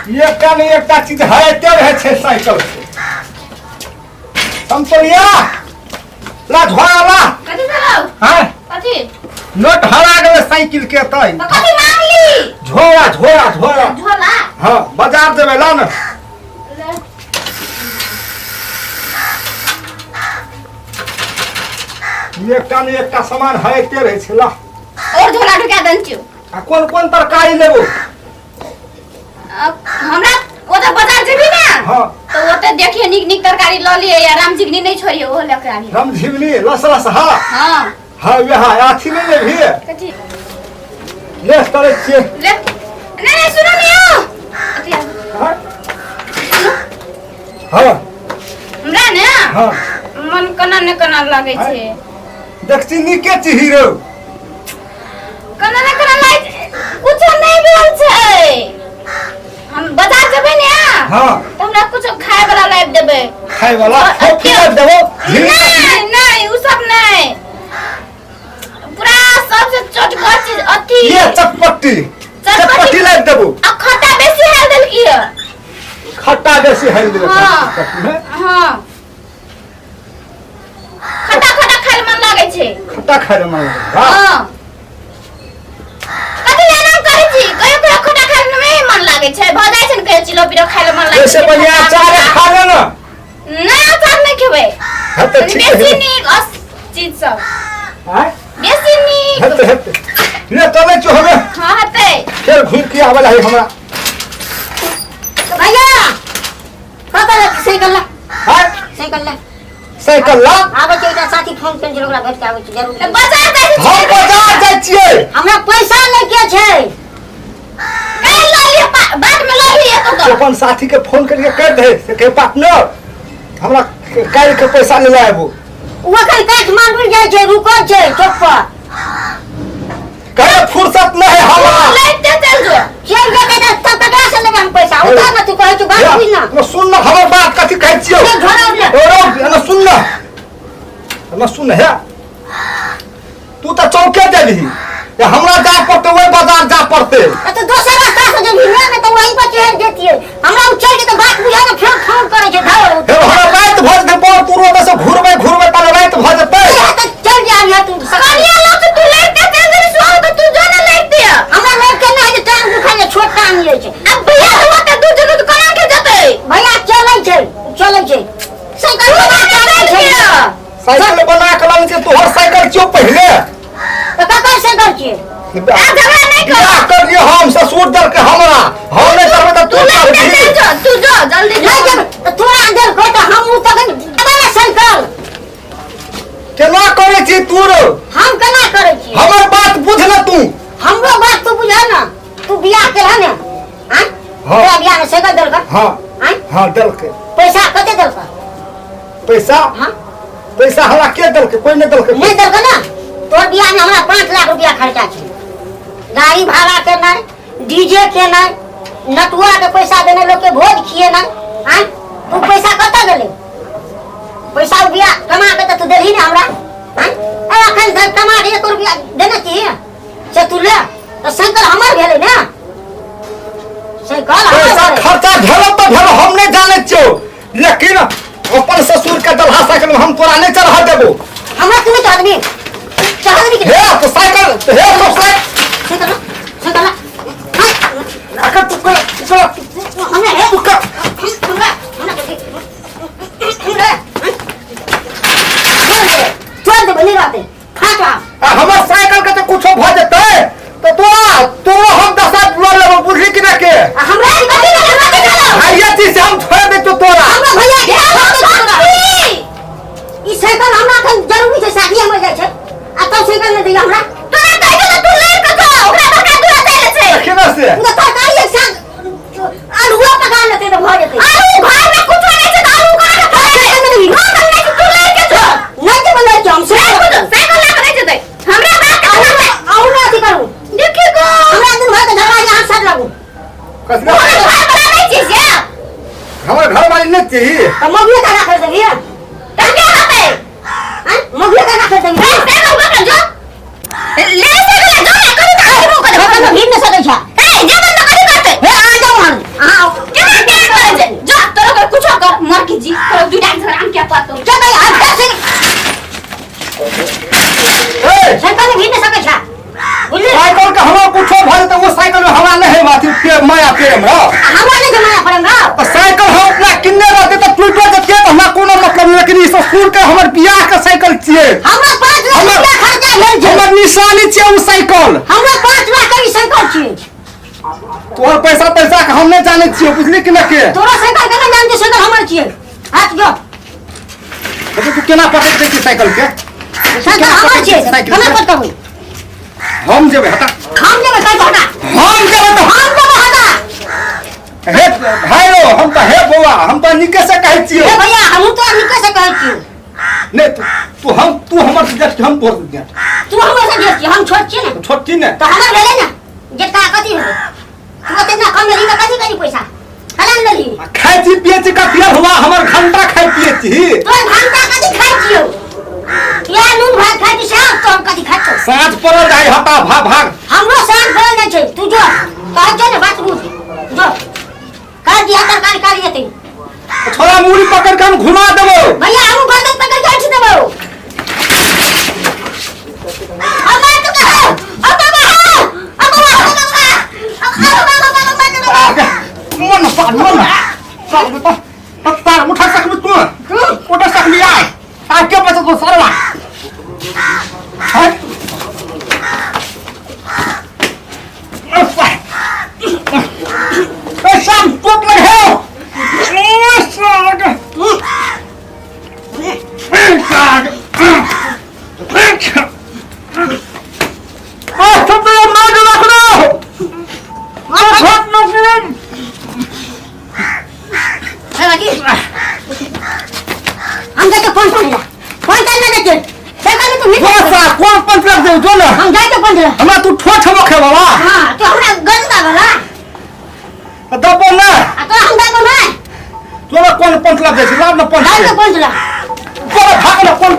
एकटा ने एकटा चीज हराइते रहै छै साइकिल से। समतोलिया ला झोरा ला। कथी भेलौ? हाँ कथी? नोट हरा गेलै साइकिल के तै। तऽ कथी मांगली? झोरा झोरा झोरा। झोला? हाँ बाजार जेबै, ला ने। ले। एकटा ने एकटा सामान हराइते रहै छै, ला। और झोला ढुका देन छियौ। आ कोन कोन तरकारी लेबो? अब हमरा ओतऽ बाजार जेबी ने? हाँ। तऽ ओतऽ देखिए नीक नीक तरकारी लऽ लिए या रामझिगनी नहीं छोड़िए, ओहो लऽ के आनिए। रामझिगनी लस लस। हाँ। हाँ। हाँ वएह अथी नहि लेबही? कथी? ले करै छियै। ले नहीं नहीं, सुनो नहीं हो, अथी आबू। हाँ हाँ। हमरा ने हाँ मन केना ने केना लगै छै। देखছি नीके छी हीरो। केना ने केना लागै छै, कुछो नहीं भेल छै। हम बाजार जेबै ने? हाँ। तऽ हमरा कुछो खाय वाला लाबि देबै। खाय वाला? और कॉफी लाबि देबो। नहीं नहीं, उ सब नहीं, पूरा सबसे चोटगर चीज अथी। ये चटपट्टी। चटपट्टी लाबि देबो। आ खट्टा बेसी हाल देलकी है। खट्टा बेसी हाल देलक? हाँ। चटपट्टी में? हाँ, खट्टा खट्टा खाय ले मन लागै छै। खट्टा खाय ले मन लागै? हाँ। हाँ, कथी ले नाम करै छी? कहियो कहियो खट्टा खाय ले नहि मन लागै छै, भऽ जाइ छै ने, कहियो चिलो पिरो खाय ले मन लागै ऐसे छै। बढ़िया खट्टा अचार खट्टा। खा ले ना। नहि, अचार नहि खेबै। हाँ तो ठीक बेसी है। नीक चीज सब। हाँ? बेसी नीक। हेतै हेतै, ले चलै छियौ हमे। हाँ, हेतै। फेर घुरि के आबै है हमरा। भैया, कतऽ रहै छी? साइकिल ला। हाँ? साइकिल ला। साइकिल ला। आबै छै, एकटा साथी फोन केने छलै, ओकरा भेट के आबै छै जरूर। तऽ बाजार जाइ छी। हम बाजार जाइ छियै। हमरा पैसा लै के छै। काल्हि लऽ लिअ, बाद में लऽ लिअ कतौ। तू अपन साथी के फोन करके कह दे से कहे पार्टनर, हमरा काल्हि के पैसा ले आबू। ओ अखन काठमांडू जाइ छै, रुकल छै चौक पर। कहे फुर्सत नहीं है हमरा। लाइते चल जो। चलि जेतै तऽ तब ककरा से लेबै हम पैसा? उतार ने, तू कहै छी बात बुझ ना। ना सुन ना, हमर बात कथी कहै छियौ? ले, झोरा उठा। ओ रौ, ना सुन ना, ना सुन हे, तू तऽ चौके देबही, ये हमरा जा पड़तै, ओहि बाजार जा पड़तै। तऽ तू दोसर रास्ता से जेबही ने, नहि तऽ वही पर चढ़ि जेतियै। हमरा ओ चलि जेतै, बात बुझा ने, फेर फोन करै छै, धर। हे, हमरा राति भऽ जेतै, बड़ तू रोड से घुरबै घुरबै तब राति भऽ जेतै। तऽ चलि जाबिहे तू। कनिया लोग से तू लड़ते चल जेबही सुबह, तऽ तू जो ना लड़ते। हमरा लड़के नहि छै, टांग दुखाइ छै, छोट टांग अछि। अब भैया हुआ तऽ दू जगह तऽ कोना के जेतै? भैया चलै छै, चलै छै साइकिल बना के चलै छै। साइकिल बना के लानै छै, तोहर साइकिल छियौ पहिले। तऽ ककर साइकिल छियै? आ झगड़ा नहीं कर। बियाह कर लियो, हम ससुर देलकै हमरा, हम नहि करबै तऽ तू तू लड़ते करबही। चल जो, तू जो जल्दी जो। नहि जेबै तऽ तोरा देलकै तऽ हम ओ तखन देबै ने साइकिल। केना करै छी तू रौ? हम केना करै छियै? हमर बात बुझ ने तू। हमरो बात तू बुझा ने, तू बियाह केलह ने? आँय? हाँ। तोरा बियाह में साइकिल देलकै? हाँ। आँय? हाँ, देलकै। पैसा कते देलकै? पैसा? हाँ। पैसा हमरा के देलकै? कोई नहि देलकै। नहि देलकै ने? तोहर बियाह में हमरा 5 लाख रुपया खर्चा छै, गाड़ी भाड़ा के नहि, डीजे के नहि, नटुआ के पैसा देने, लोग के भोज खिएनाइ। आँय, तू पैसा कतऽ गेलै? पैसा ओ बियाह कमा के तऽ तू देलही ने हमरा? आँय, ए अखन धरि कमा के एको रुपया देने छी से तू ले तऽ साइकिल हमर भेलै ने? साइकिल हमर पैसा भेलै। खर्चा भेलो तऽ भेलो, हम नहि जानै छियौ, लेकिन अपन ससुर के दलहा साइकिल में हम तोरा नहीं चढ़ा देबो। हमरा तू नहीं चढ़बी, चढ़बी कि हे तो साइकिल, हे तो साइकिल। साइकिल ला, साइकिल ला। अखन तू कर तू कर। हमरा हे तू कर। हमरा हमरा हमरा चल देबै, नहीं रहतै, फाट आ। आ हमर साइकिल के तऽ कुछो भऽ जेतै तऽ तोरा तोरो हम दशा लऽ लेबो, बुझली कि ना के? आ हमरा कथी भेलै? कथी भेलौ? भैया जी से हम छोड़ दैतो तोरा। हमरा भैया के छोड़ दे तोरा। ई साइकिल हमरा एखन जरूरी छै, शादी हमर जाइ छै आ तब साइकिल नहि दैया हमरा। तोरा कहै छौ तऽ तू लड़ के जो, ओकरा बड़का दूरा जाइ छै। देखिए ना से ओ तऽ तरकारी एक साथ आलुआ पका लेतै तऽ भऽ जेतै। आलू घर में कुछो नहीं छै तऽ आलू कहाँ के खाय छै? हम तऽ नहि छै, तू लड़ के जो। नहि जेबै लड़के हम। साइकिल साइकिल लऽ के नहि जेतै, हमरा बात के हमरा अहूँ नहि अथी करू। देखी गो। हमरा दुनू भाइके झगड़ा यहाँ साथ लागू। कथी? हमर घर वाला नहि छी से। हमर घर वाली नहीं चाहिए। तऽ मगुए का राखल देलियै। तऽ के होतै? आँय, मगुए का राखल देलियै। ए, साइकिल उठा के जो ले, साइकिल जो ना करू तऽ आदमी को हम तऽ भीड़ नहि सकै छै। ए, जेबै तऽ कथी करतै? हे, आ जाउ अहाँ, अहाँ माया प्रेम रौ। हमरा नहि छै माया प्रेम रौ। तऽ साइकिल हम अपना किनने रहतै तऽ टूटो जेतियै तऽ हमरा कोनो मतलब नहि, लेकिन ई ससुर के हमर बियाह के साइकिल छियै। हमरा 5 लाख रुपया खर्चा भेल छै। हमर निशानी छियै ओ साइकिल। हमरा 5 लाख के ई साइकिल छियै। तोहर पैसा तैसा के हम नहि जानै छियै, बुझली कि नहि के? तोरा साइकिल केना जानते? साइकिल हमर छियै। हाथ जो। देखू तू केना पकड़ि दै छियै साइकिल के। साइकिल हमर छियै, साइकिल केना के? पकड़बै? हम जेबै, हटा। हम जेबै, कहि हटा। हम जेबै तऽ हम जेबै, हटा। हे भाई रो, हम तऽ हे बौआ, हम तऽ नीके से कहै छियौ। हे भैया, हमहूँ तोरा नीके से कहै छियौ। नहि, तू तू हम तू हमर से जेठ, हम तोहर से जेठ। तू हमर से जेठ छियै, हम छोट छियै ने। छोट छी ने। तऽ हमर भेलै ने जेठका, कथी भेलै? तू ओते ना कम लेली तऽ कथी करी पैसा कला लेली? आ खाइ छी पियै छी कथी हुआ? हमर घंटा खाइ पियै छी। तोर घंटा कथी खाइ छियौ? या नून भात खाइ छी साँझ, तो हम कथी खाइ छियौ? साँझ पड़ल जाइ, हटा, भाग भाग। हमरो साँझ पड़ल जाइ छै। तू जो कहै छौ ने बात बुझ, जो कर दिया तरकारी कर जेतै। छोड़ा मूड़ी पकड़ के हम घुमा देबो। भैया, हमहूँ गर्दन पकड़ के ऐंठ देबौ। अम्मा तू कहो, अम्मा बाबा, अम्मा बाबा, अम्मा बाबा, अम्मा बाबा। मन सार मन सार बेटा, तार उठा सकबी तू? उठा सकबी? आय आ के बचत तो सरवा हैं? ए शाम चोट लग है। ओ साग साग ओ सब मार रख दो। बहुत नफरत। हे बाकी, हम जाके फोन कर, फोन कर ना देखे देखा तू। कौन सा कौन पंच लग दे जो ना। हम जाके फोन कर। हमरा तू ठोठ मखे बाबा। हां, तो हमरा गंदा वाला दबो ना। आ तो हम दबो ना। तोरा कौन पंच लग दे? लाव ना पंच। जाके फोन चला। तोरा भाग ना कौन।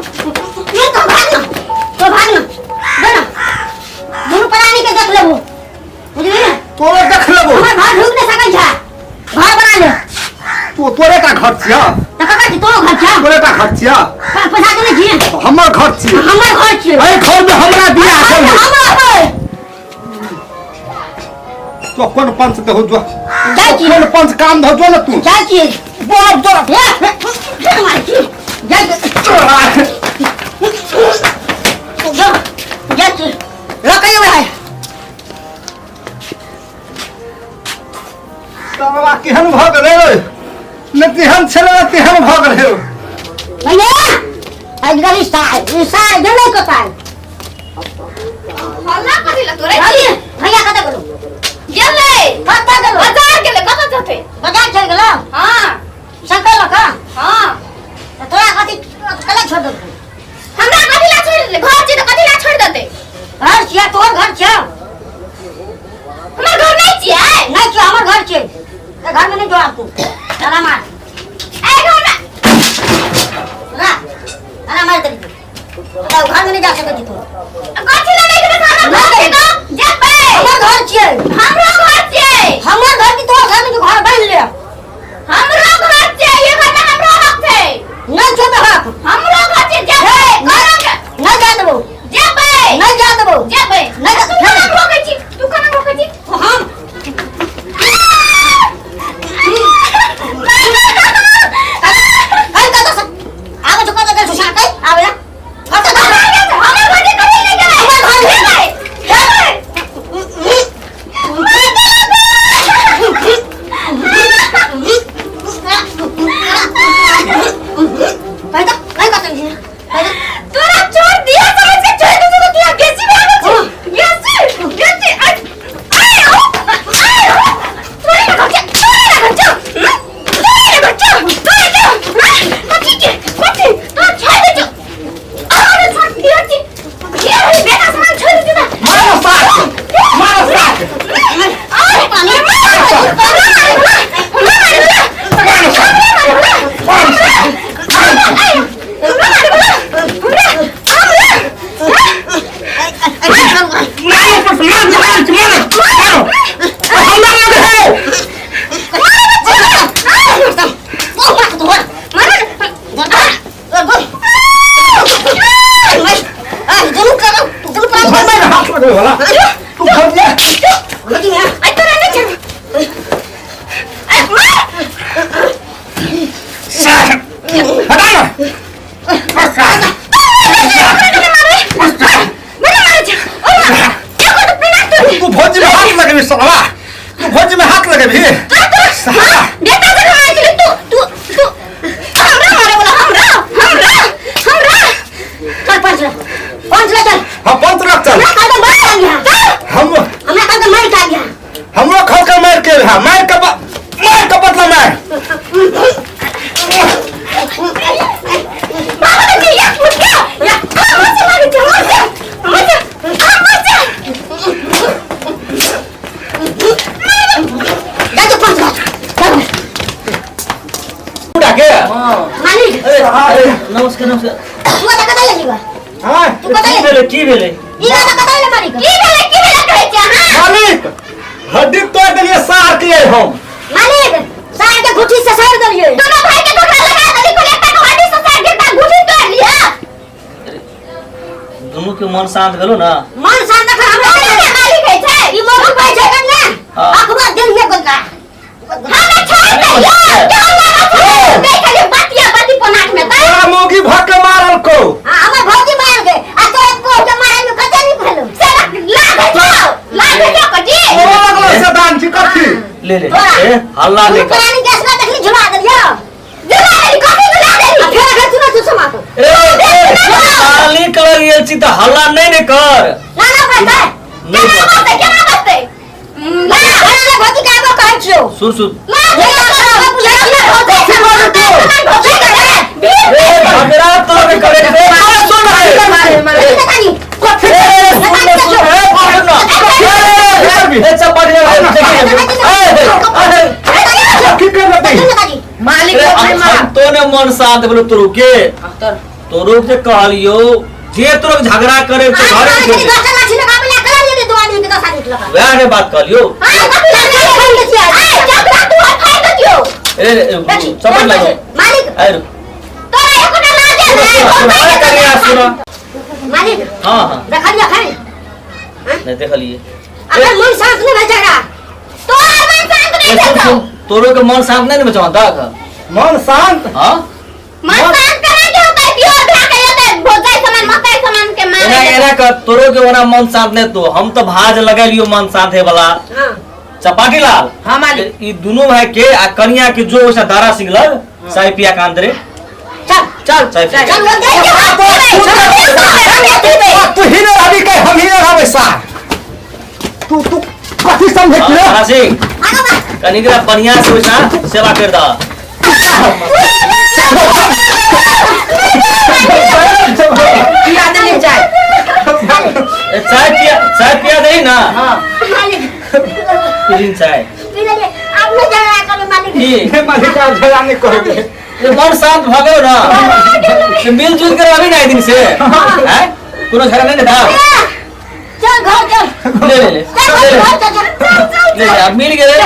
ये तो भाग ना, तो भाग ना, दे ना। दुनू प्राणी के देख लेबो, बुझली ना? तोरा देख लेबो। हमर घर ढुक नहीं सकै छै, घर बना ले। तू तोरे का घर छिया? तऽ ककर छी? तोरो घर छिया। तोरे का घर छिया। पैसा देने छियै? हमर घर छियै। हमर घर छियै। एहि घर में हमरा बियाह भेल। हमरा पर तो कोन पंच देहो जो? जाइ छी। कोन पंच काम दहो जो ना तू? जाइ छियै। बोल जो। हे, हे, मारै छी। जाइ छी। जो, जाइ छी। रखै भाई। बाबा केहन भऽ गेलै रे? ने तेहन छलै ने तेहन भऽ गेलै। भैया, आजकल ई साल ई साल गेलै कताय। हल्ला कथी ला तोरे? भैया, भैया कतऽ गेलो? गेलै। कतऽ गेलो? बाजार गेलै, कतऽ जेतै? बाजार चलि गेलो? हाँ। शंकर लऽ कऽ? हाँ। तऽ तोरा कथी कला छोड़ देलकौ? हमरा कथी ला छोड़ देतै? घर छी तऽ कथी ला छोड़ देतै? घर छियै, तोहर घर छियै। हमर घर नहीं छियै। नहि छियै, हमर घर छियै। तऽ घरमे नहि जो आब तू, ताला मार। ए घर में रा ताला मार देली तू। तऽ घरमे नहि जा सकै छी तू। कथी ला नहीं जेबै? हमर घर छै तऽ जेबै। हमर घर छियै। हमरो घर छियै। हमर घर की तोहर घर? नहि, घर बान्हि ले। हमरो घर छियै, ये घर में हमरो हक छै। नहि छौ तऽ हक। हमरो घर छियै, जेबै करब। नहि जा देबौ। जेबै। नहि जा देबौ। जेबै। नहि। तू केना रोकै छी? तू केना रोकै छी? हम कहि कतऽ से आबै छौ? कतऽ गेल छौ? साकै आबै ला। कतऽ गेल? हमर घर छै, कथी नहि जेबै? हमर घर छै। जेबै, जेबै। कहि तऽ, कहि कतऽ गेल छी? कहि तऽ। तोरा छोड़ दिया समझ के छोड़ दे तो तोरा बेसी भए गेल छै, बेसी बेसी। आइ आइ हो, आइ हो। तोरे ना घर छै, तोरे ना घर छै, तोरे ना घर छै, तोरे के कथी के कथी? तोरा छोड़ दे छौ। अरे छोड़ दिया छी ये बेटा सामान छोड़ दे ना। मारो साथ, मारो साथ। आइ पानी। मारो, मारो, मारो साथ, मारो साथ। मारो पर मार मार मारो मारो। हमरा लगे है। तू घर में हाथ लगे वाला तू घर जा। तू भौजी में हाथ लगेबी साला, तू भौजी में हाथ लगेबी साला। बेटा से मारे छले तू तू तू हमरा मारे वाला, हमरा हमरा हमरा। चल 5 लाख, 5 लाख चल। हाँ 5 लाख चल। हमरा खा के मार के आबिहा। हम हमरा खा के मार के आबिहा। हमरो खा के मार के आबिहा। मार के मार के बदला मार। बाबा जी या मुझे या मुझे मारे छे, मुझे मुझे मुझे। जा तू 5 लाख। चल। उठा के। मालिक। अरे, अरे, नमस्कार, नमस्कार। तू कतऽ कतऽ गेली बा? हाँ। तू कतऽ की गेली? भेलै, की भेलै? ई कतऽ कतऽ गेलै मालिक? की भेलै, की भेलै कहै छी अहाँ? मालिक, हड्डी तोड़ि देलियै सार के हम। मालिक, सार के घुट्ठी से सार देलियै। दोनों भाई के झगड़ा लगा देली, कोई एकटा के हड्डी से सार के एकटा घुट्ठी तोड़ि लिअ। दुनू के मन शांत भेलो ना? मन शांत रख, हमरा अरे, के मालिक है छै। ई मोहन भाई छै कन्या। हाँ। अखबार देलियै गोलका। हमरा छोड़ दे, यौ, केहन लागल छै? देख खाली बतिया बती पोनाक में तऽ। तोरा मौगी भऽ के मारल को। हाँ, हमर भौजी मारल के। आ तोरा बहू के मारल में कते नीक भेलौ? से लागै छौ, लागै छौ कजी। ओ लगलो से दान छी कथी? ले ले। तोरा। ए, हल्ला तू नहि कर। पुरानी गैस ना देखली झुला देलियौ। झुला देली, कथी झुला देली? आ फेर अगर सुनो तू समातो। ए, ए, मालिक लग गेल छी तऽ हल्ला नहि ने कर। ना, ना, बस, बस। नहि केना कर। बसतै, केना बसतै? ना, हमरा लग भौजी के आगो कहै छियौ। सुन, सुन। ना, ना, ना, ना, ना, बुझै छी ना, भौजी के कथी बाजै तू? भौजी के भीड़। ए, झगड़ा तो नहि करे छै। ए, सुन रे। मारे, मारे। ए, कथी? ए, सुन ने, सुन, ए, सुन ने। ए, ए, चपाटी लगा, देखी, ए, ए, ए, कथी कर लेतै? मालिक अरे, अपने मार। हम तो ने मन शांत भेलो तोरू के। तर। तोरू के कहलियो जे तोरू झगड़ा करे तो घरे में छोड़ दे। वएह ने बात कहलियो। ए, ए, चपाटी लगा। मालिक। ए, रुक। तोरा एको ना लाजे सुनो, नै, सुनो, सुनो, अरे कनिया, सुनो। मालिक। हाँ, हाँ। देखलियो खैर? नहीं देखलिए। अगर मन शांत नहीं भए झगड़ा। तोरा मन शांत नहीं ए, सुन, भेल छौ। सुन, तोरो के मन शांत नहीं ने बचवा तक? मन शांत? हाँ? मन शांत करा के होतै, बियोर भए के एतै, भोजाइ सामान, मकइ सामान के मारे। एना, एना कर, तोरो के ओना मन शांत नहीं तो हम तो भाज लगेलियो मन शांत है वाला। हाँ। चपाटी लाल। हाँ, मालिक। ई दुनू भाई के आ कनिया के जो ओसा दारा सिंह लग, चाय पिया के अंदरे। चल। चल, चाय पिया। चल, चल, चल, चल, चल, चल, चल। तू ही नहीं रहबी के, हम ही नहीं रहबै सार। तू, तू कथी समझै हाँ, छियै? दारा सिंह। आगू बढ़। कनिकरा बढ़िया से ओसा सेवा कर दा। पिया देली चाय। ए, चाय पिया, चाय पिया दही ना? हाँ। मालिक। पीलीन चाय। पी लेलियै। आब नहि झगड़ा करबै मालिक। की? हे मालिक, आब झगड़ा नहि करबै। ए, मन शांत भऽ गेल ना? से मिलजुल के रहबी ना एक दिन से? हैं? कोनो झगड़ा नहि ने था? चल घर चल। ले, ले, ले। चल, ले, ले। घर चल, चल, चल, चल। ले, ले, अब मिल गेलै।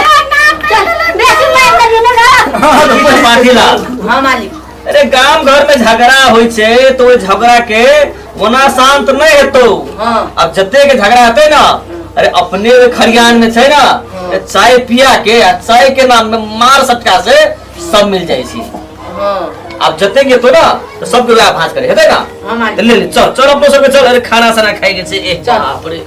चल, बेसी मारि देलियै ने रे। हाँ, की छै पाठी लाल? हाँ, मालिक। अरे गाम घर में झगड़ा होइ छै तो ओहि झगड़ा के ओना शांत नहि हेतौ। हाँ। अब जते के झगड़ा हेतै ना, अरे अपने ओहि खरियान में छै ना, हाँ। ए, चाय पिया के आ चाय के नाम में मार सटका से सब मिल जाइ छै। हाँ। अब जते के हेतौ ना तो सबके वएह भाँज करे हेतै ना? हाँ, मालिक। ले, ले, चल, चल अपनो सबके चल। अरे खाना साना खाइ के छै। ए, चल। बाप रे।